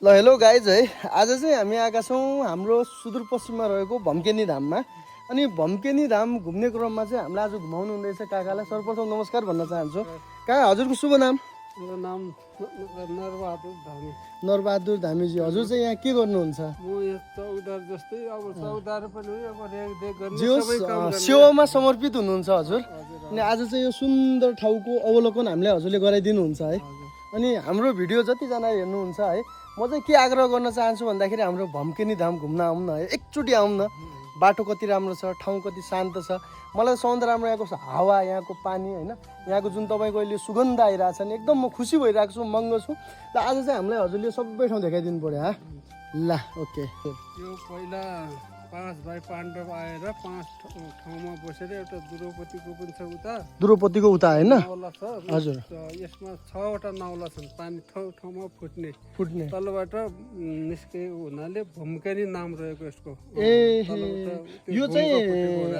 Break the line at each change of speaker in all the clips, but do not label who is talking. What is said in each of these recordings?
ल hello guys है, आज चाहिँ हामी आएका छौँ हाम्रो सुदूरपश्चिममा रहेको भम्केनी धाममा। अनि भम्केनी धाम घुम्ने क्रममा चाहिँ हामीलाई आज घुमाउनु हुँदैछ काकालाई। सर्वप्रथम नमस्कार भन्न चाहन्छु। कहाँ हजुरको शुभ नाम?
मेरो नाम नरबहादुर धामी।
नरबहादुर धामीजी, हजुर चाहिँ यहाँ के गर्नुहुन्छ?
म यहाँ चौकीदार जस्तै, अब चौकीदार पनि हो, अब रेखदेख गर्ने
जो
सबै काम गर्ने।
सेवामा समर्पित हुनुहुन्छ हजुर।
हजुर,
अनि आज चाहिँ यो सुन्दर ठाउँको अवलोकन हामीलाई हजुरले गराइदिनुहुन्छ है।
हजुर।
अनि हाम्रो भिडियो जतिजना हेर्नुहुन्छ है, म चाहिँ के आग्रह गर्न चाहन्छु भन्दाखेरि हाम्रो भम्केनी धाम घुम्न आउँ न है, एकचोटि आउँ न। बाटो कति राम्रो छ, ठाउँ कति शान्त छ, मलाई सबभन्दा राम्रो यहाँको हावा, यहाँको पानी होइन, यहाँको जुन तपाईँको अहिले सुगन्ध आइरहेको छ नि, एकदम म खुसी भइरहेको छु, मङ्ग छु। र आज चाहिँ हामीलाई हजुरले सबै ठाउँ देखाइदिनु पऱ्यो हा। ल ओके।
यो पहिला 5 भाइ पाण्डव आएर 5 ठाउँमा बसेर एउटा द्रौपदीको पनि छ उता,
द्रौपदीको उता होइन?
नाउला छ
हजुर।
यसमा 6वटा नाउला छन्, पानी ठाउँमा फुट्ने
फुट्ने
तलबाट निस्केको हुनाले भम्केनी नाम रहेको यसको।
यो चाहिँ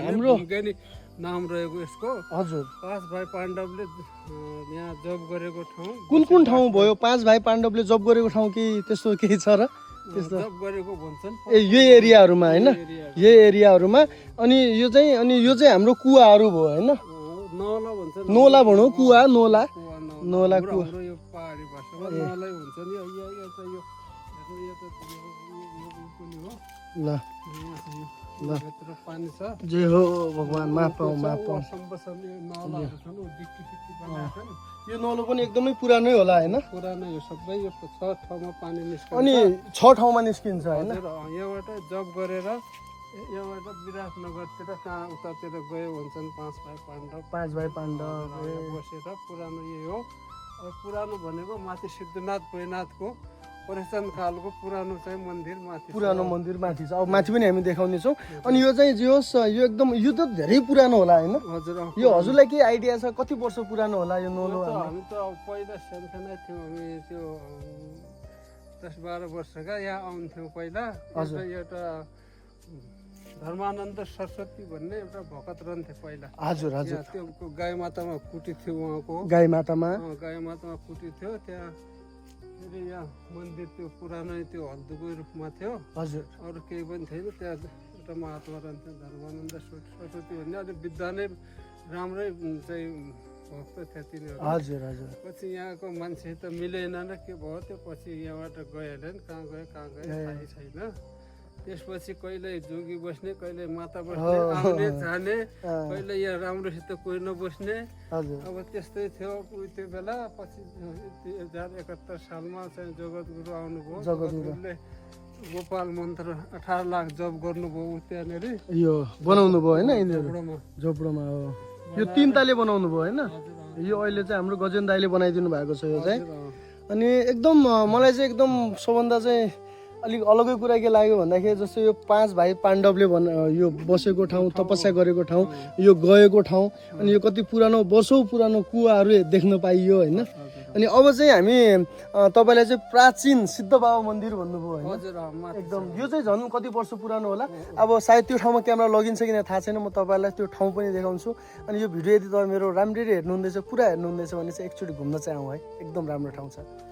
हाम्रो
भम्केनी नाम रहेको यसको।
हजुर।
5 भाइ पाण्डवले यहाँ जब गरेको ठाउँ।
कुन कुन ठाउँ भयो? 5 भाइ पाण्डवले जब गरेको ठाउँ केही त्यस्तो केही छ र?
जब गरेको भन्छन्
यही एरियाहरूमा होइन, यही एरियाहरूमा। अनि यो चाहिँ हाम्रो कुवाहरू भयो होइन?
नौला भन्छन्,
नोला भनौँ, कुवा नोला।
नौला कुवा यो पहाडी भाषामा नौलै भन्छ नि। यो त यो पनि हो।
ल
ल भित्र पानी छ।
जय हो भगवान्, माफ पाऊ माफ पाऊ।
नौलाहरू छन्, डिक्की सिक्की बनाएको छन्।
यो नौलो पनि एकदमै पुरानै होला होइन?
पुरानो यो सबै यो 6 ठाउँमा पानी निस्कन्छ।
अनि 6 ठाउँमा निस्किन्छ होइन?
यहाँबाट जब गरेर यहाँबाट विराटनगरतिर कहाँ उतातिर गयो भन्छन् 5 भाइ पाण्डव।
5 भाइ पाण्डव
बसेर पुरानो यही हो। अब पुरानो भनेको माथि सिद्धनाथ भैरवनाथको परेशन कालको पुरानो चाहिँ मन्दिर माथि,
पुरानो मन्दिर माथि छ। अब माथि पनि हामी देखाउनेछौँ। अनि यो चाहिँ जे होस्, यो एकदम यो त धेरै पुरानो होला होइन?
हजुर।
यो हजुरलाई के आइडिया छ कति वर्ष पुरानो होला यो नौलो?
हामी त पहिला सानसानै थियौँ, हामी त्यो 10-12 वर्षका यहाँ आउँथ्यौँ पहिला।
हजुर।
एउटा धर्मानन्द सरस्वती भन्ने एउटा भगत रहन्थे पहिला।
हजुर हजुर।
त्यो गाई मातामा कुटी थियो उहाँको।
गाई मातामा
कुटी थियो त्यहाँ। फेरि यहाँ मन्दिर त्यो पुरानो त्यो हल्दुको रूपमा थियो।
हजुर।
अरू केही पनि थिएन। त्यहाँ एउटा महात्मा रहन्थ्यो धर्मानन्द सरस्वती भन्ने। अलिक विद्या नै राम्रै चाहिँ भक्त थियो तिनीहरू।
हजुर हजुर।
पछि यहाँको मान्छे त मिलेन र के भयो, त्यो पछि यहाँबाट गएन। कहाँ गए थाहै छैन। त्यसपछि कहिले जोगी बस्ने, कहिले माता बस्ने, आउने जाने, कहिले यहाँ राम्रोसित कोही नबस्ने। अब त्यस्तै थियो त्यो बेला। पछि 2071 सालमा चाहिँ जगतगुरु आउनुभयो। जगतगुरुले गोपाल मन्त्र 18 लाख जप गर्नुभयो त्यहाँनिर।
यो बनाउनु भयो होइन यिनीहरू? झोपडोमा हो। यो 3 ताले बनाउनु भयो होइन? यो अहिले चाहिँ हाम्रो गजेन दाइले बनाइदिनु भएको छ यो चाहिँ। अनि एकदम मलाई चाहिँ एकदम सबभन्दा चाहिँ अलिक अलग्गै कुरा के लाग्यो भन्दाखेरि, जस्तो यो 5 भाइ पाण्डवले यो बसेको ठाउँ, तपस्या गरेको ठाउँ, यो गएको ठाउँ, अनि यो कति पुरानो वर्षौँ पुरानो कुवाहरू देख्न पाइयो होइन? अनि अब चाहिँ हामी तपाईँलाई चाहिँ प्राचीन सिद्ध बाबा मन्दिर भन्नुभयो होइन? एकदम यो चाहिँ झन् कति वर्ष पुरानो होला। अब सायद त्यो ठाउँमा क्यामेरा लगिन्छ कि थाहा छैन, म तपाईँलाई त्यो ठाउँ पनि देखाउँछु। अनि यो भिडियो यदि तपाईँ मेरो राम्ररी हेर्नुहुँदैछ, पुरा हेर्नुहुँदैछ भने चाहिँ एकचोटि घुम्न चाहिँ आउँ है, एकदम राम्रो ठाउँ छ।